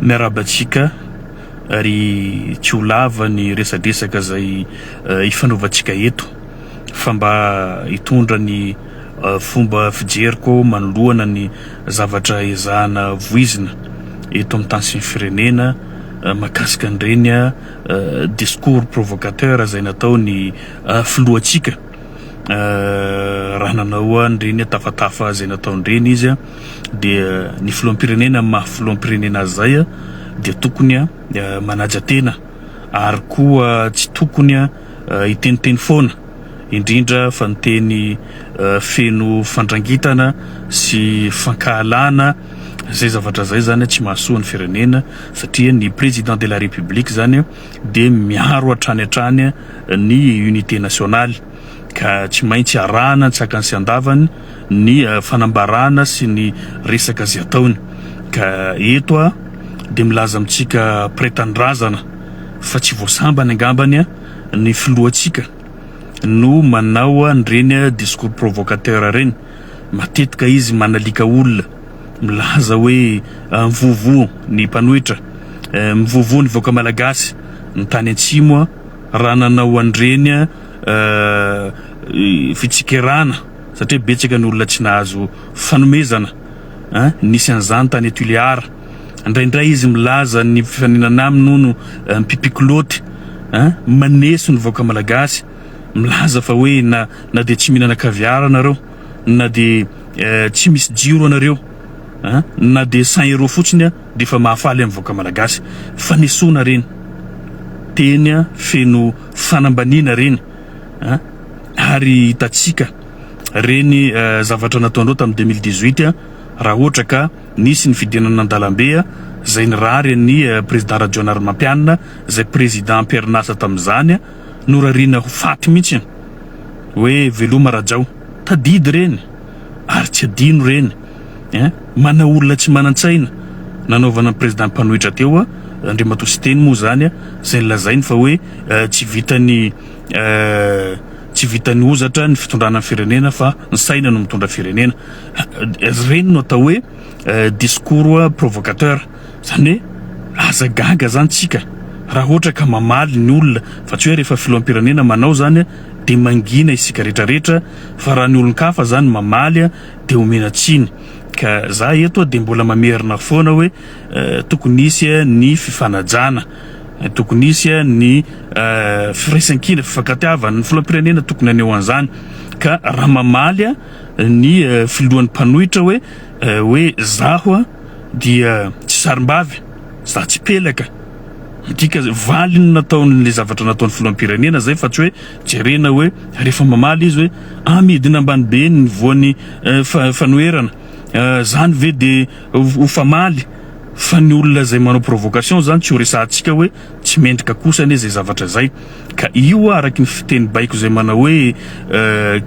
Miarahaba antsika ary tsy ho lava ny resadresaka izay ifanaovantsika eto fa mba hitondra ny fomba fijeriko manoloana ny zavatra ezahana voizina eto amin'ny tany sy ny firenena mahakasika an'ireny discours provocateur izay nataon'ny filohantsika raha nanao an'ireny tafatafa izay nataony ireny izy dia ny filoham-pirenena amin'ny maha filoham-pirenena azy izay dia tokony manaja tena ary koa tsy tokony hiteniteny foana indrindra fa ny teny feno fandrangitana sy fankahalana izay zavatra izay zany tsy mahasoa ny firenena satria ny président de la république zany dia miaro hatrany hatrany ny unité nationale ka tsy maintsy arahana an-tsakany sy an-davany ny fanambarana sy ny resaka izay ataony. Ka eto aho dia milaza amintsika mpiray tanindrazana fa tsy vao sambany angambany ny filohantsika no manao an'ireny discours provocateur ireny. Matetika izy manaliaka olona, milaza hoe mivovo ny mpanohitra, mivovo ny vahoaka malagasy, ny tany atsimo raha nanao an'ireny fitsikerana satria betsaka ny olona tsy nahazo fanomezana an, nisy an'izany tany Tuléar, indraindray izy milaza ny mpifaninana aminy hono mpipikiloty an, maneso ny vahoaka malagasy, milaza fa hoe na na dia tsy mihinana caviar anareo, na dia tsy misy jiro anareo an, na dia cent euros fotsiny an dia efa mahafaly amin'ny vahoaka malagasy. Fanesoana ireny, teny feno fanambaniana ireny an, ary hitantsika ireny zavatra nataondreo tamin'ny 2018 raha ohatra ka nisy ny fidinana an-dalambe izay nirary an'i Président Rajaonarimampianina izay Président am-perinasa tamin'izany, norariana ho faty mihitsy hoe veloma Rajao, tadidy ireny ary tsy adino ireny ein, mana olona tsy manan-tsaina nanaovana ny Président mpanohitra teo Andriamatoa Siteny moa izany izay nolazainy fa hoe tsy vitan'ny Tsy vitan'ny hozatra ny fitondrana ny firenena fa ny saina no mitondra firenena. Ireny no atao hoe discours provocateur. Izany hoe aza gaga zany tsika raha ohatra ka mamaly ny olona fa tsy hoe rehefa filoham-pirenena manao zany dia mangina isika rehetra rehetra fa raha ny olon-kafa zany mamaly dia omena tsiny. Ka za eto dia mbola mamerina foana hoe tokony hisy ny fifanajana. Tokony hisy ny firaisankina, fifankatiavana, ny filoham-pirenena tokony haneho an'izany ka raha mamaly ny filohan'ny mpanohitra hoe hoe zaho dia tsy sarim-bavy, za tsy pelaka, midika valiny nataon'ilay zavatra nataon'ny filoham-pirenena zay fa tsy hoe jerena hoe rehefa mamaly izy hoe ah midina ambany be ny voan'ny fanoherana, zany ve de ho famaly. Fa ny olona izay manao provocation zany tsy ho resahantsika hoe tsy mendrika kosa anie izay zavatra izay. Ka io araky ny fiteny baiko izay manao hoe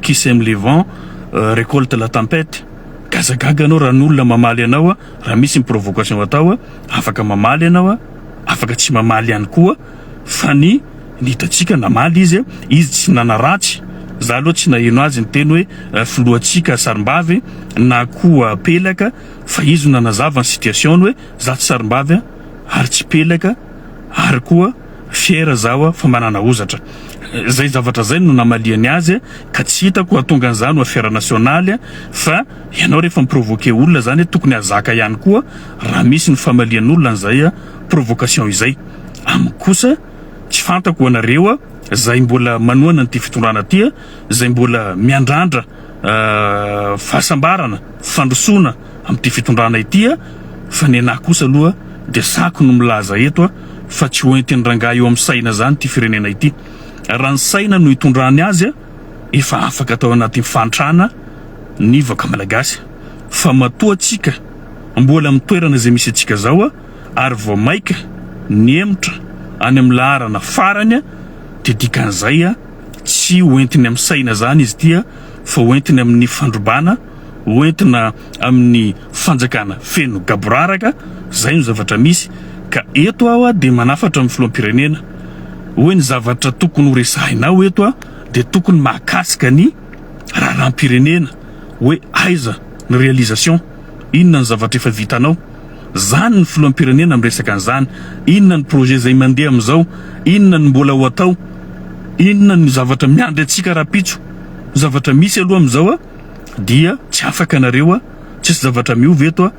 qui sème le vent recolte la tempête. Gazagaga anao raha ny olona mamaly anao raha misy ny provocation atao, afaka mamaly ianao, afaka tsy mamaly ihany koa fa ny ny hitantsika namaly izy, izy tsy nanaratsy, za aloha tsy naheno azy niteny hoe filohantsika sarimbavy na koa pelaka, Fa izy no nanazava ny situation-ny hoe za tsy sarimbavy a, ary tsy pelaka, ary koa fier zaho a fa manana hozatra. Zay zavatra zay no namaliany azy ka tsy hitako hahatonga an'izany ho affaire nationale fa ianao rehefa mi-provoquer olona zany tokony hahazaka ihany koa raha misy ny famalian'olona an'izay provocation izay. Amiko kosa tsy fantako ho anareo zay mbola manohana an'ity fitondrana ty zay mbola miandrandra fahasambarana, fandrosoana amin'ity fitondrana ity fa ny anah kosa aloha dia sako no milaza eto fa tsy ho entin'ny rangahy eo amin'ny saina zany ity firenena ity. Raha ny saina no hitondrany azy efa afaka tao anatin'ny fahantrana ny vahoaka malagasy fa matoa tsika mbola amin'ny toerana izay misy antsika zao ary vao maika nihemotra any amin'ny laharana farany dia dikan'izay Tsy ho entiny amin'ny saina izany izy ity fa ho entiny amin'ny fandrobana, ho entina amin'ny fanjakana feno gaboraraka, izay no zavatra misy. Ka eto aho dia manafatra amin'ny filoham-pirenena hoe ny zavatra tokony ho resahinao eto dia tokony mahakasika ny raharaham-pirenena hoe aiza ny réalisation, inona ny zavatra efa vitanao. Zany ny filoham-pirenena miresaka an'izany. Inona ny projet izay mandeha amin'izao? Inona ny mbola ho atao? Inona ny zavatra miandry antsika rahampitso? Ny zavatra misy aloha amin'izao dia tsy afaka nareo, tsisy zavatra miova eto,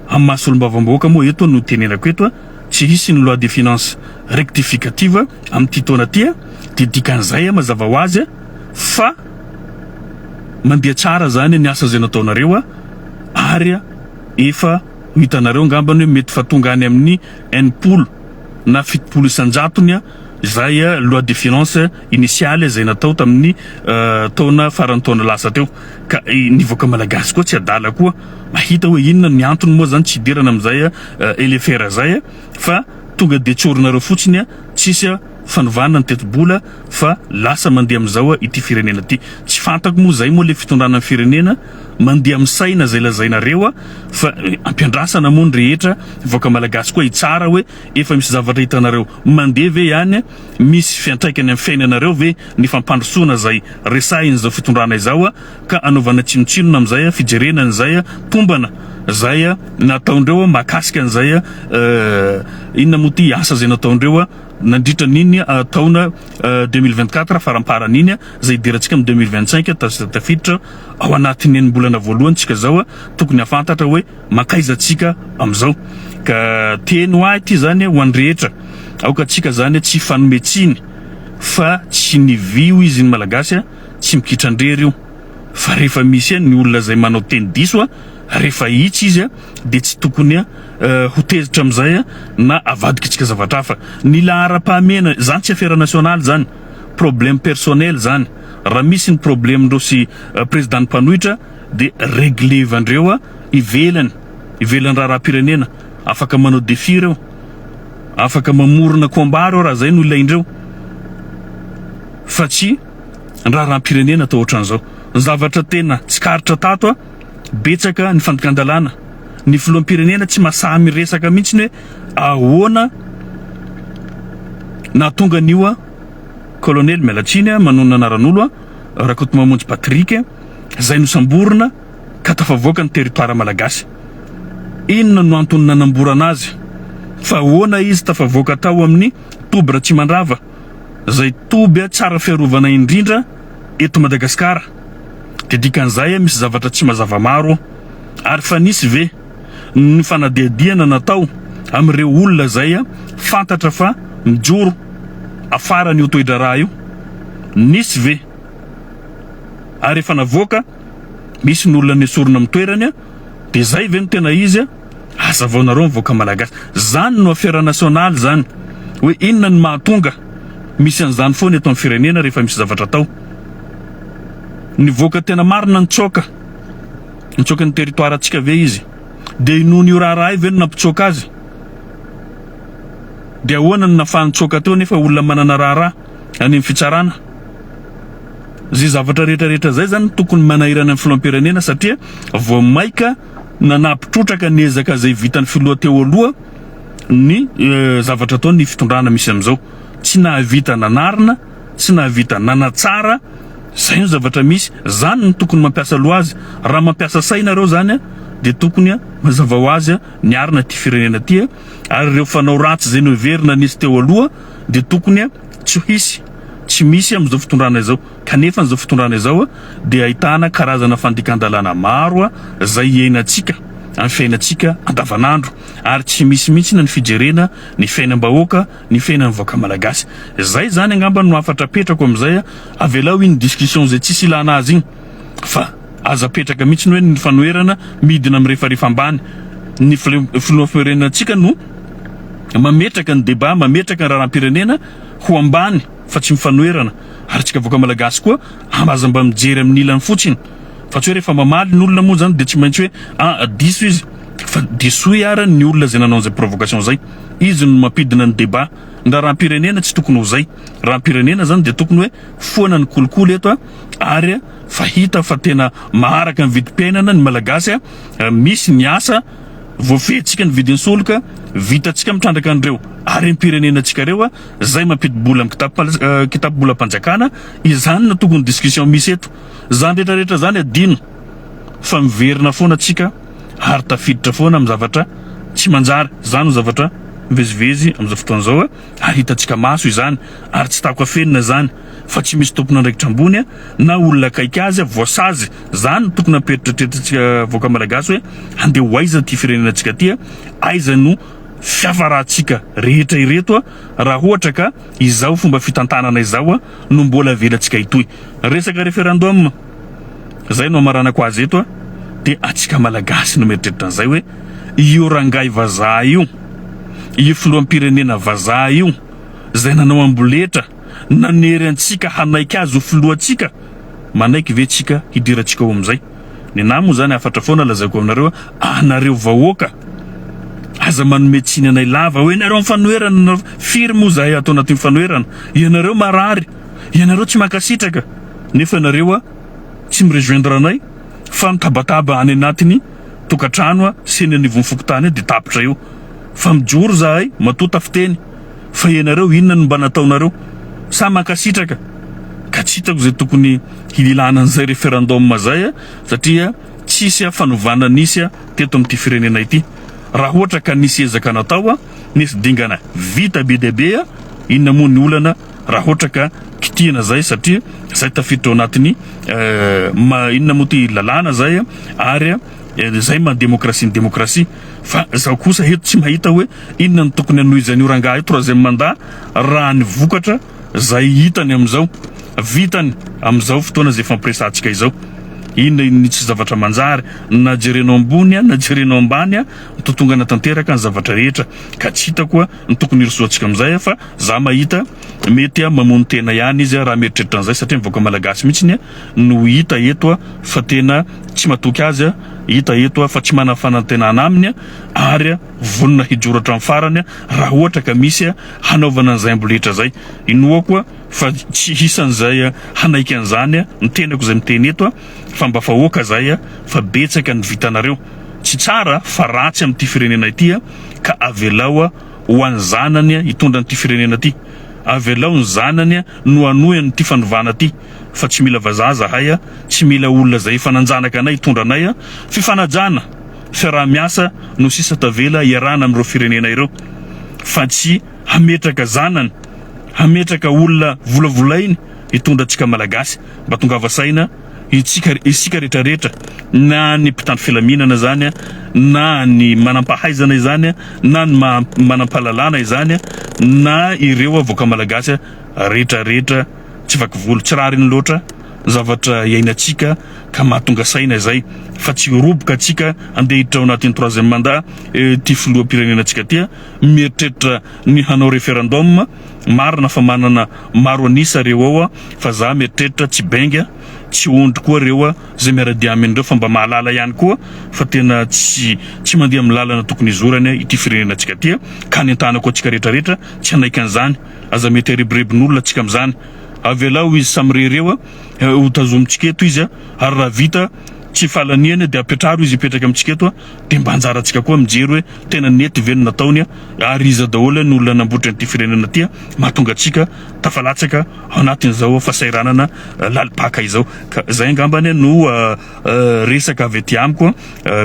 amin'ny maha solombavambahoaka moa eto no tenenako eto, tsy hisy ny loi de finances rectificative amin'ity taona ity, dia dikan'izay mazava ho azy fa mandeha tsara zany ny asa izay nataonareo ary efa ho hitanareo angambany hoe mety fa tonga any amin'ny 60 na 70 isan-jatony izay loi de finances initiale izay natao tamin'ny taona faran'ny taona lasa teo. Ka ny vahoaka malagasy koa tsy adala koa mahita hoe inona ny antony moa zany tsy hidirana amin'izay LFR izay fa tonga dia tsorinareo fotsiny tsisy fanovana ny tetibola fa lasa mandeha amin'izao ity firenena ity. Tsy fantako moa izay moa le fitondrana ny firenena mandeha amin'ny saina izay lazainareo fa ampiandrasana moa ny rehetra vahoaka malagasy koa hitsara hoe efa misy zavatra hitanareo mandeha ve ihany misy fiantraikany amin'ny fiainanareo ve ny fampandrosoana izay resahin'izao fitondrana izao ka anaovana tsinontsinona amin'izay fijerena an'izay tombana izay nataondreo mahakasika an'izay inona moa ity asa izay nataondreo nandritra an'iny taona 2024 faramparany iny izay hidirantsika amin'ny 2025 tafiditra ao anatin'ny enim-bolana voalohany tsika izao tokony hahafantatra hoe mankaiza tsika amin'izao ka teny ho ahy ity zany ho an'ny rehetra aoka tsika zany tsy hifanome tsiny fa tsy ny vy hoy izy ny malagasy a tsy mikitran-drery io fa rehefa misy ny olona izay manao teny diso a rehefa hitsy izy a dia tsy tokony ho tezitra amin'izay na avadikitsika zavatra hafa ny laharam-pahamehana zany tsy afera nasionaly zany problème personnel zany raha misy ny problème-ndreo sy président mpanohitra dia reglevan-dreo ivelany, ivelan'ny raharaham-pirenena, afaka manao défi ireo, afaka mamorona combat ireo raha zay no ilain-dreo, fa tsy ny raharaham-pirenena atao ohatran'izao. Ny zavatra tena tsikaritra tato, betsaka ny fandikan-dalàna, ny filoham-pirenena tsy mahasahy miresaka mihitsy ny hoe ahoana nahatonga an'io colonel, miala tsiny manonona anaran'olo, Rakotomamonjy Patrick, izay nosamborina ka tafavoaka ny territoire malagasy. Inona no antony nanamborana azy? Fa ahoana izy tafavoaka tao amin'ny toby Ratsimandrava, izay toby tsara fiarovana indrindra eto Madagasikara? Dia dikan'izay misy zavatra tsy mazava maro. Ary fa nisy ve ny fanadihadihana natao amin'ireo olona izay fantatra fa mijoro afaran'io toe-draharaha io? Nisy ve? Ary efa navoaka, misy ny olona nesorina amin'ny toerany, dia zay ve no tena izy? Hazavaonareo ny vahoaka malagasy. Zany no afera nasionaly zany, hoe inona no mahatonga misy an'izany foana eto amin'ny firenena rehefa misy zavatra atao. Nivoaka tena marina nitsoaka, nitsoaka ny territoire antsika ve izy? Dia inoana io raharaha io ve no nampitsoaka azy? Dia ahoana no nahafahany nitsoaka teo nefa olona manana raharaha any amin'ny fitsarana? Izay zavatra rehetra rehetra izay zany tokony manahirana ny filoham-pirenena satria vao maika nanampy trotraka ny ezaka izay vitan'ny filoha teo aloha ny zavatra ataon'ny fitondrana misy amin'izao. Tsy nahavita nanarina, tsy nahavita nanatsara, izay no zavatra misy. Izany no tokony mampiasa loha azy. Raha mampiasa saina ireo zany dia tokony mazava ho azy niarina ity firenena ity ary ireo fanao ratsy izay noheverina nisy teo aloha dia tokony tsy hisy. Tsy misy amin'izao fitondrana izao. Kanefa izao fitondrana izao dia ahitana karazana fandikan-dalàna maro izay iainantsika amin'ny fiainantsika andavanandro ary tsy misy mihitsy ny fijerena ny fiainam-bahoaka, ny fiainan'ny vahoaka malagasy. Izay izany angamba no hafatra apetrako amin'izay, avelao iny discussion izay tsisy ilana azy iny fa aza apetraka mihitsy ny hoe ny fanoherana midina mirefarefa ambany. Ny filoham-pirenenantsika no mametraka ny débat, mametraka ny raharaham-pirenena ho ambany fa tsy mifanoherana ary tsika vahoaka malagasy koa aza mba mijery amin'ny ilany fotsiny fa tsy hoe rehefa mamaly ny olona moa zany dia tsy maintsy hoe ah diso izy fa disoy ara ny olona izay nanao an'izay provocation zay izy no mampidina ny débat ny raharaham-pirenena tsy tokony ho zay raharaham-pirenena zany dia tokony hoe foana ny kolikoly eto ary fa hita fa tena maharaka ny vidim-piainana ny malagasy misy ny asa Voafehintsika ny vidin'ny solika, vitantsika mitrandraka an'ireo harem-pirenenantsika ireo, izay mampidi-bola amin'ny kitapom-bolam-panjakana, izany no tokony discussion misy eto. Izany rehetra rehetra izany adino fa miverina foana tsika ary tafiditra foana amin'ny zavatra. Tsy manjary. Izany no zavatra mivezivezy amin'izao fotoana izao ary hitantsika maso izany ary tsy tako afenina izany fa tsy misy tompon'andraikitra ambony na olona akaiky azy voasazy. Izany no tokony hampieritreritretsika vahoaka malagasy hoe handeha ho aiza ity firenenantsika ity, aiza no fiafarantsika rehetra ireto raha ohatra ka izao fomba fitantanana izao no mbola avelantsika hitohy. Resaka referendum, zay no amaranako azy eto dia antsika malagasy no mieritreritra an'izay hoe io rangahy vazaha io, io filoham-pirenena vazaha io izay nanao amboletra nanery antsika hanaiky azy ho filohantsika, manaiky ve tsika hidirantsika ao amin'izay? Nenaha moa zany hafatra foana lazaiko aminareo, anareo vahoaka aza manome tsiny anay lava hoe nareo amin'ny fanoherana, firy moa zahay ato anatin'ny fanoherana, ianareo marary, ianareo tsy mankasitraka nefa ianareo tsy mi-rejoindre anay fa mitabataba any anatin'ny tokantrano sy eny anivon'ny fokontany eny dia tapitra eo fa mijoro zahay matoa tafiteny fa ianareo inona no mba nataonareo sa mankasitraka ka tsy hitako izay tokony hilana an'izay referendum zay satria tsisy fanovana nisy teto amin'ity firenena ity raha ohatra ka nisy ezaka natao nisy dingana vita be dia be inona moa ny olana raha ohatra ka kitihina zay satria zay tafiditra ao anatin'ny inona moa ty lalàna zay ary zay maha demokrasia ny demokrasia fa zaho kosa eto tsy mahita hoe inona no tokony hanohizan'io rangahy io troisième mandat raha ny vokatra zay hitany amin'izao vitany amin'izao fotoana izay fampiresahantsika izao inona ny tsy zavatra manjary na jerenao ambony na jerenao ambany mitotongana tanteraka ny zavatra rehetra ka tsy hitako ny tokony hirosoantsika amin'izay fa za mahita mety mamono tena ihany izy raha mieritreritra an'izay satria mivoaka malagasy mihitsy no hita eto fa tena tsy matoky azy hita eto fa tsy manana fanantenana aminy ary vonona hijoro hatramin'ny farany raha ohatra ka misy hanaovana an'izay amboletra izay. Inoako fa tsy hisy an'izay hanaiky an'izany ny tenako izay miteny eto fa mba vahoaka izay fa betsaka ny vitanareo. Tsy tsara fa ratsy amin'ity firenena ity ka avelao ho an'ny zanany hitondra an'ity firenena ity. Avelao ny zanany no hanohy an'ity fanovana ity fa tsy mila vazaha zahay, tsy mila olona izay efa nanjanaka anay hitondra anay. Fifanajana, fiaraha-miasa no sisa tavela iarahana amin'ireo firenena ireo fa tsy hametraka zanany, hametraka olona volavolainy hitondra antsika Malagasy. Mba tongava saina itsika, isika retraretra na ny mpitandro filaminana izany na ny manampahaizana izany na ny manampahalalana izany na ireo avoaka Malagasy retraretra tsy vaky volo, tsy rariny loatra ny zavatra iainantsika ka mahatonga saina izay fa tsy hiroboka antsika andeha hiditra ao anatin'ny troisième mandat ity filoham-pirenena antsika ity mieritreritra ny hanao référendum marina fa manana maro an'isa reo ao fa za mieritreritra tsy benga tsy ondry koa reo zay miara-dia aminy reo fa mba mahalala ihany koa fa tena tsy tsy mandeha amin'ny lalana tokony hizorany ity firenena antsika ity ka anentanako antsika rehetra rehetra tsy hanaiky an'izany aza mety harebirebin'olona antsika amin'izany avelao izy samirery eo ho tazomintsika eto izy ary raha vita tsy fahalaniany dia apetraro izy hipetraka amintsika eto dia mba anjarantsika koa mijery hoe tena nety ve ny nataony ary iza daholo ny olona namboatra an'ity firenena ity mahatonga antsika tafalatsaka ao anatin'izao fahasahiranana lalim-paka izao. Ka izay angambany no resaka avy aty amiko.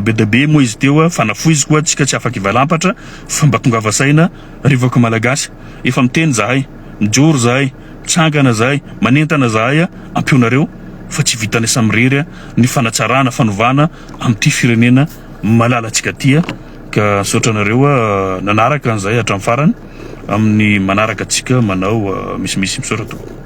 Be dia be moa izy teo fa nafoiziko antsika tsy afaka hivalampatra fa mba tongava saina ry vahoaka malagasy. Efa miteny zahay, mijoro zahay, mitsangana zahay, manentana zahay ampionareo fa tsy vitanay samirery ny fanatsarana, fanovana amin'ity firenena malalantsika ity ka misaotra anareo nanaraka an'izay hatramin'ny farany amin'ny manaraka antsika manao misimisy misaotra tompoko.